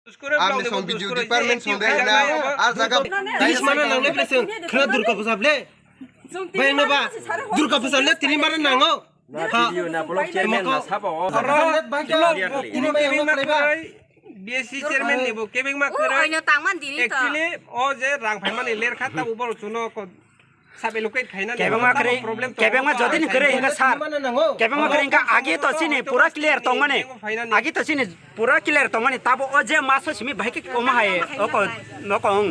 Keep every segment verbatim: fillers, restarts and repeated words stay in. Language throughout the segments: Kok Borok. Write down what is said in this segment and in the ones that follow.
Amni song B D O department song dai na, ar jaga. Tiris mana nangle ble song, khna Durga Puja ble. Bai na ba, Durga Puja le tini mana nango. Ha. Video na vlog chairman na sabo o. Oro, tini bai ang khlai ba. B S C chairman ni bo kebeng ma kwrwi. Oino tangman dini to. Actually, o je rang phaimani lerkha ta bo boro chuno ko. Kebengma kwrwi, kebengma jodi ni kwrwi hingka sir. Kebengma kwrwi hingka agi to chini pura clear tongmani. Agi to chini pura clear tongmani. Tabo o je maso simi bahai ke koma hai oko nokong.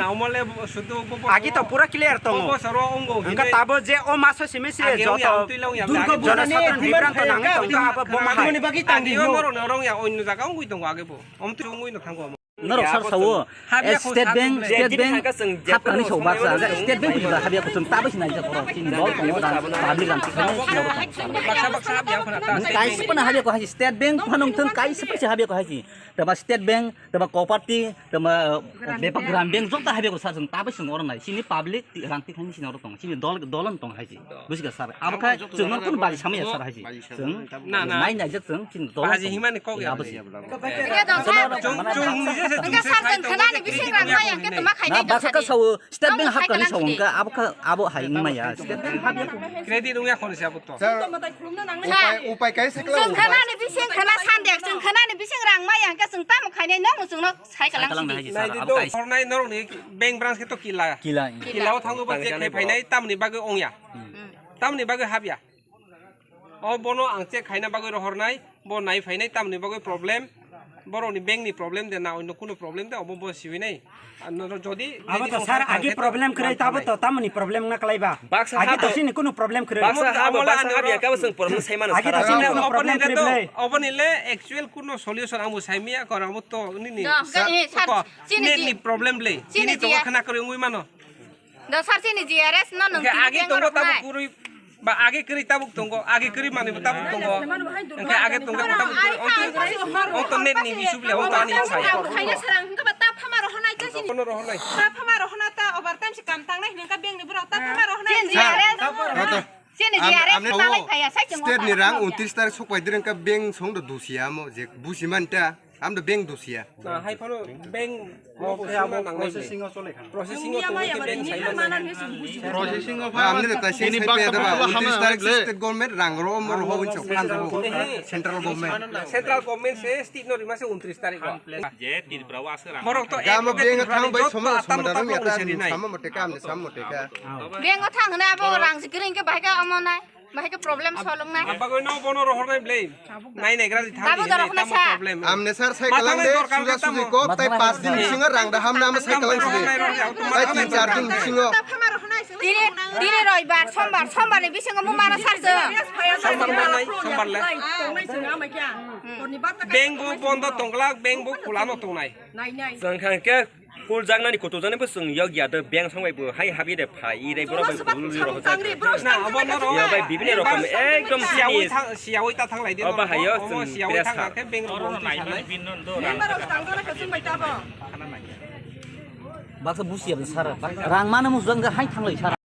Agi to pura clear tongo. Hingka tabo je o maso simi se joto jono satron bibranto nangwi tongka abo boma hai. Norok sar sao, State Bank, State Bank hapkani sao baksa, State Bank buji ba habya kuchung tabuk sinai sa korok chini dol tongo dan public dan tikhani sinai rok. Kaisa pana habya ko haji State Bank phanung thung kaisa paisa habya ko haji. Tama State Bank, tama Cooperative, tama Bepak Gram Bank jokta habya ko sa sung tabuk sung oro nai. Chini public rang tikhani sinai rok tong, chini dol dolon tong haji. Bujiga sir, abo kha chwng no kunu baji samaya sir haji. Chwng nai nai jak chwng chini dol. Baji himani kok ya. Abo si. Hingke sir, chwng khanani bising rang maya hingke tuma khainai. Baksa ka sao, State Bank hapkani sao hingka abo kha abo hai wngmaya. State Bank hapya. Credit wngya khoni se abo to. Upai, upai kai se kla. Chwng khanani bising khana sandek, chwng khanani bising rang maya hingke chwng tamo khainai nong chwng no sai kalang sidi. Nai di do hornai norok ni bank branch khe to kila. Kila. Kila o thango bo check khai phainai tamni bagwi ongya. Tamni bagwi hapya. O bono ang check khaina bagwi rohornai, bo nai phainai tamni bagwi problem, borokni bank ni problem de na onno kuno problem de obo bo siwi nai. Ano jodi abo to sir agi problem kwrwi tabo to tamni problem na kwlai ba. Agi to sini kuno problem kwrwi. Baksa habo baksa habya kabo sung problem sai mano. Agi to sini kuno problem kwrwi. Oboni le actual kuno solution ang bo sai miya kor amo to nini. Net ni problem le. Chini to khana kwrwi ungwi mano. Do sar chini G R S no nung age tongo tabuk kwrwi ba age kwrwi tabuk tongo age kwrwi manwi bo tabuk tongo. Engkhe age tongo tabuk tongo. Onto net ni issue le onto ani sai. Khaina sarang hingke ba ta phama rohonai ta chini. Kono rohonai. Ta phama rohona ta overtime se kam tangnai hingka bank ni borok ta phama rohonai. Chini G R S. Chini G R S talai phaya sai chungo. State ni rang untiris tarik sokpai direng ka bank song do dusia mo je busi manta. Amdo bank dusia. Na hai phano bank processing o chole kha. Processing o tongwi khe bank sai mano. Processing o amni ta sini baksa ba untiris tarik state government rang ro mo ro ho winso khan ro central government. Central government se state no rima se untiris tarik o. Je Tripura o aswk rang. Borok to gamo bank thang bai soma soma da ro ya ta sama mote ka amni sama mote ka. Bank o thang na abo rang sikring ke bahai ka amo nai. Bahai ke problem solong nai. Abagoi no bono rohornai blei. Nai nai gradi thang. Abo dorok na sa. Amne sar sai kalang de suja suji kok tai pas din bisingo rang da hamna am sai kalang sidi. Tai tin char din bisingo. Dini dini roibar sombar sombar ni bisingo mu mara sar se. Sombar manai sombar le. Bank bo bondo tonglak bank bo khulano tongnai. Nai nai. Jang khang ke Kul jaknani kutu jani bo chwng yok ya de beng song bai bo hai habi de pha i rei borok bai bulu ri rohor jak. Na abo no ro. Ya bai bibini rokom ekdom siyawi thang siyawi ta thang lai de. Oba hayo chwng siyawi thang ke beng ro ro nai nai bin no do. Member of tang jana ke chwng bai ta bo. Baksa busi ya sara. Rang mana musang ga hai thang lai sara.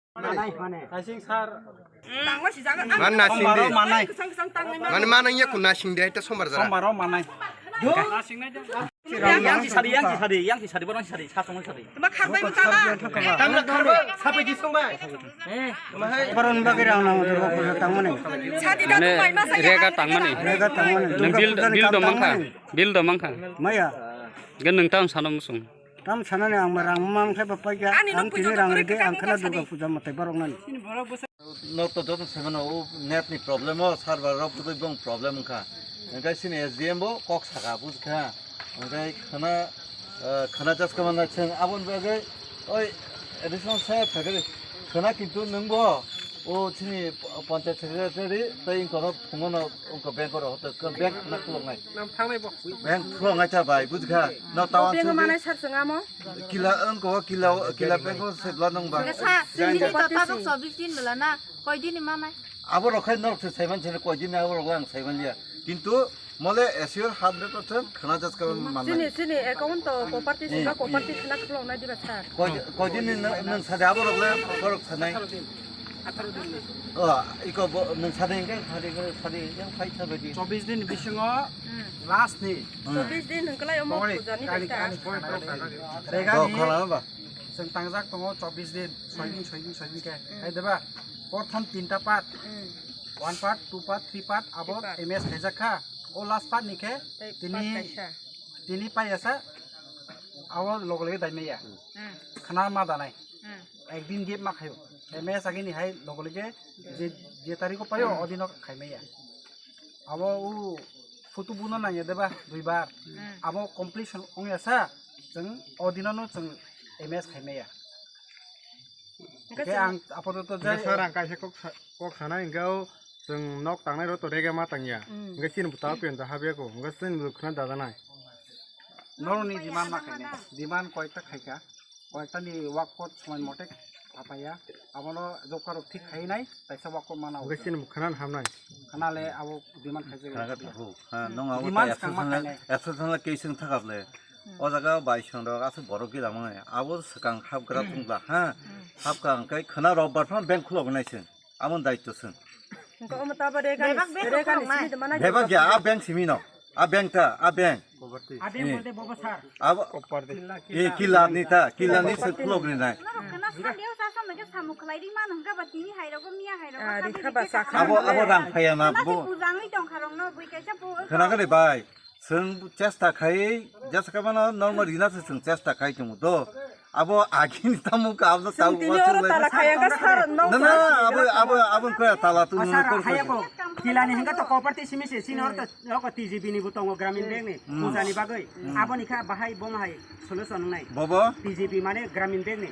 Kaising sar. Man na sing di. Man mana ya kun na sing di ta sombar jara. Sombar o manai. Yang si sari, yang si sari, yang si sari, borang si sari, sa songwi sari. Tama kharbai mo tama. Tama kharbai, sapai di songbai. Baron bagwi rang nang Durga Puja tangmani. Sadi da tangmani. Rega tangmani. Rega tangmani. Nang bil bil do mangkha. Bil do mangkha. Maya. Gan nang tam sanam sung. Tam sanani ang rang mang khe ba paikha. Ang tini rang rede ang khana Durga Puja matai borok nani. Nok to joto semano o net ni problem o server rok tugui bong problem wngkha. Engkai sini S D M bo kok saka bujkha. Engkai khana khana jaskama na cheng abon bagwi oi additional saya thagri khana kintu nungbo o chini panchayat secretary tei ingkono phungono ungko bank oro hoto bank khana khuloknai. Bank khuloknai ta bai bujkha. No tawan bank manai sar chengamo. Kila wng ko kila kila bengkho se bla nung ba. Sa sini to tabuk chobbish din bela na koi din ni manai. Abo rok khai norok se saiman se koi din abo rok ang saiman liya. Kintu mole assure hundred percent khana jat ka man. Sini sini account to property sini property khana khulok nai diba sir. Koi koi din ni nung sa de abo rok le borok sanai. O, iko bo, nwng sade hingke, sade hingke, sade hingke, phai sabaidi. Chobbish din bisingo last ni. Hmm. Chobbish din hingkelai omo pujani kani, kaisa. Kani, kani, kani. Regani. Chwng tangjak tongo chobbish din, soi din, soi din, soi din khe. Hmm. Hai deba, prothom tinta part, hmm, one part, two part, three part, abo three part. M S khaijak kha. O last part ni khe, tei tini part kaisa. Tini pai asa, abo logo loge dai maya. Hmm. Khana ma danai. Hmm. Ekdin gap ma khayo. M S agini hai logo loge je, je tariko payo, hmm, odino khai maya. Abo u photo buno nangya deba, duibar. Hmm. Abo completion ongya sa, chwng odino no chwng M S khai maya. Hingke ke chwng ang apatot je sir ang kaisa kok sa-, kok sana hingke o chwng nok tangnai rok to rega ma tangya. Hmm. Hingke chini bo tao pian da habya ko. Hingke chini bo khna da da nai. Noroni demand ma khainai. Demand koyekta khaika. Koyekta ni work code somoy mote apaya. Abono job card rok thik khainai. Taisa work code mana. Hingke chini bo khna hamnai. Khna le abo demand khaijak. Khna ka thago. Ha, hmm, nong abo demand ta swkang ma exceptional, khainai. Exceptional case wng thakap le. Hmm. O jaga bai song rok aswk borok gila mane. Abo swkang hapgra tungla ha. Hmm. Hapkha hingke khna rok bar phano bank khulok nai se. Amo daityo song. Hingke omo tabo regani, bebak bebak regani rok simi nai. Bebak ya, a bank simi no. A bank ta, a bank. Poverty. A bank eh. Bolte bobo sir. Abo. Poverty. Eh, kila ni ta, kila ni se khulok ni nai. Norok khna sandiyo sa samne ke samung khlai ri mano hingke ba tini hai rogo miya hai rogo. Ah, sabi rikha ba rikha sa kha. Abo, abo rang phaya na bo. Khna si pujangwi tong kha rok no bui kaisa bo. Khna kani bai. Chwng chesta khai, jesa khe mano normal rina se chwng chesta khai tongo do. Abo agini tamo ka abo chwng tao tini oro tala khaya ka sir, no. Na, na, abo, abo, abo kaya tala tu. Asar no kor haya ko. Kila ni hinga to koperti simi se sini orto loko T G B ni bo tongo Gramin Bank ni. Hmm. Puja ni bagwi. Hmm. Abo ni kha bahai bom hai solution nai. Bobo? T G B mane Gramin Bank ni.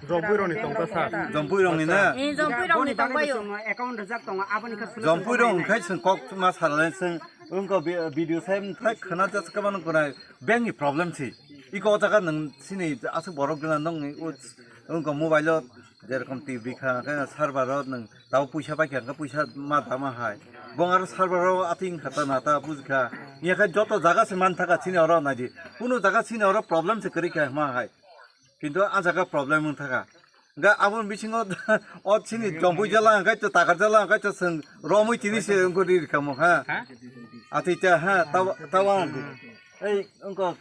Jompui rok ni tong ta sir. Jompui rok ni na? Eh, jompui rok ni tong bayo. Account rwjak tongo, abo ni kha solution. Jompui rok nai. Wngkhai chwng kok ma salai chwng wngkha bi-, video sai wngkhai khwna just kwbangma kwrwi bank ni problem si. Iko o jaga nwng sini aswk borok gwnang nwng ni o wngkha mobile o jerokom T V kha khe server o nwng tabo puisa pai kha khe puisa ma tama hai. Bong aro server o ating kha ta na ta bujikha. Iya khe joto jaga se man thaka sini oro naidi. Kunu jaga sini oro problem se kwrwi kha ma hai. Kintu ah jaga problem wng thaka. Hingke aboni bisingo o chini jompui jala hingke to takar jala hingke to chwng romwi tini se wngkha ri rikamo ha. Ha? Ati cha ha tawa tawa ang. Ei wngkha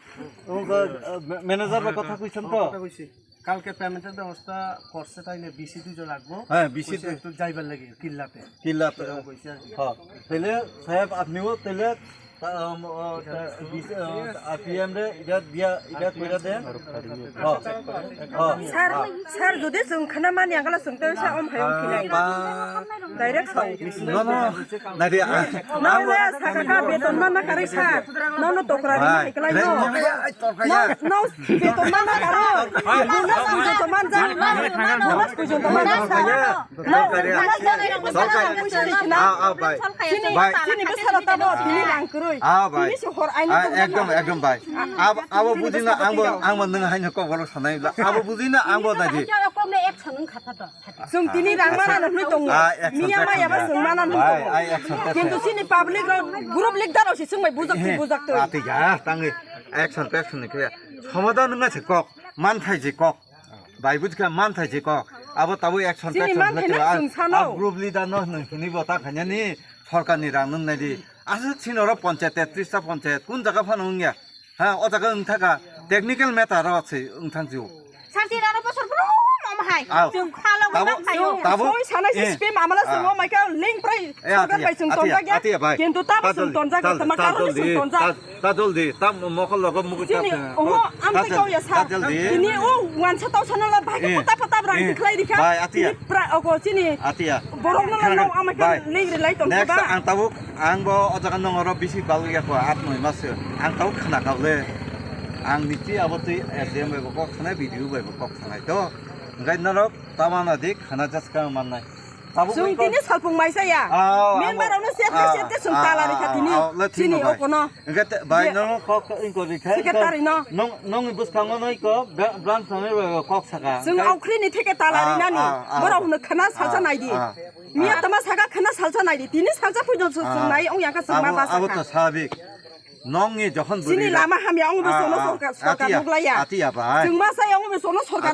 wngkha manager bai kotha kuisam to. Kotha kuisi. Kalke payment er bebosta korse taine B C dui jon lagbo. Ha, B C dui. Kuisi ektu jaibar lagi killate. Killate. Kuisi ar ki. Ha. Tele saheb apni o tele P M re ida dia ida koira de. Sir, sir, jodi chwng khana mani angkala chwng tei sa om hai ongkhinai. Direct sa. No, no, nadi. Nono sakha kha beton mana karwi sir. Nono tokra ri hai klai no. No, no, beton mana karo. Beton mana ja. Beton mana ja. Ah, ah, bai. Chini, bai. Chini bwsalo tamo tini rang kwrwi. Ah, bai. Tini se hor aini ah, tongma ekdom, na. Ekdom, bai. Abo, abo bujina angbo, angbo nwng haino kok borok sanai bla. Abo bujina angbo naidi. Chwng tini rang mana no hwnwi tongo. Ah, action, miya action, maya ba ya. Chwng mana no bai, tongo. Ai, action, action. Kintu chini public rok group leader rok se chwng bai bujak twi, eh, bujak twi. Ati ya, tangwi action, action ni khe. Somadhan nwng se kok, manthai je kok. Bai bujkha manthai je kok. Abo tabuk action chini action manthai hwnkhe no a, chwng sano. A group leader no hwnwi hwnwi bo ta khainani sorkar ni rang nwng naidi. Aswk chini oro ponchayat, tetris ta ponchayat, kun jaga phano wngya? Ha, o jaga wng thaka technical matter ro se wng thang jio. Santi rano bosor brum om hai. Aw. Chwng khalo tabuk, wng thang tabuk. Soi sanai si eh, spam amala ah. Chwng o maikha link prai eh, sorkar bai chwng tonjak ya. Atiya, bai. Kintu tabo chwng tonjak ya, tama karon chwng tonjak. Ta joldi, ta mokol logo mugu chini, chap. Oho, am ta kau ya sa. Chini o wansa tau sana la bai eh, pata pata brang eh, dikhlai dikha. Bai, atiya. Chini pra ogo chini. Atiya. Borok no no am ka link rilai tong ba. Next ang tabuk ang bo o jaga nong oro bisi bal ya ko at noi mas ang tabuk khna kau le. Ang niti abo twi S D M bai bo kok khna B D O bai bo kok khna to. Ngai norok tamana dik khna jaska mannai. Chwng tini salpung mai saya. Member rokno se khai se te chwng tala rikha tini. Chini okono. Hingke bai no kok ingko rikha. Secretary no. Nong nong bwskango no iko branch no kok saka. Chwng aukri ni theke tala rinani. Borok hwno khana salsa naidi. Miya tama saka khana salsa naidi. Tini salsa phuino chwng nai ong yangkha chwng ma basa. Abo to sabik. Nongni jokhon chini lama hamya ong bo sono sorkar sorkar muglaya. Atiya bai. Chwng ma sai ong bo sono sorkar.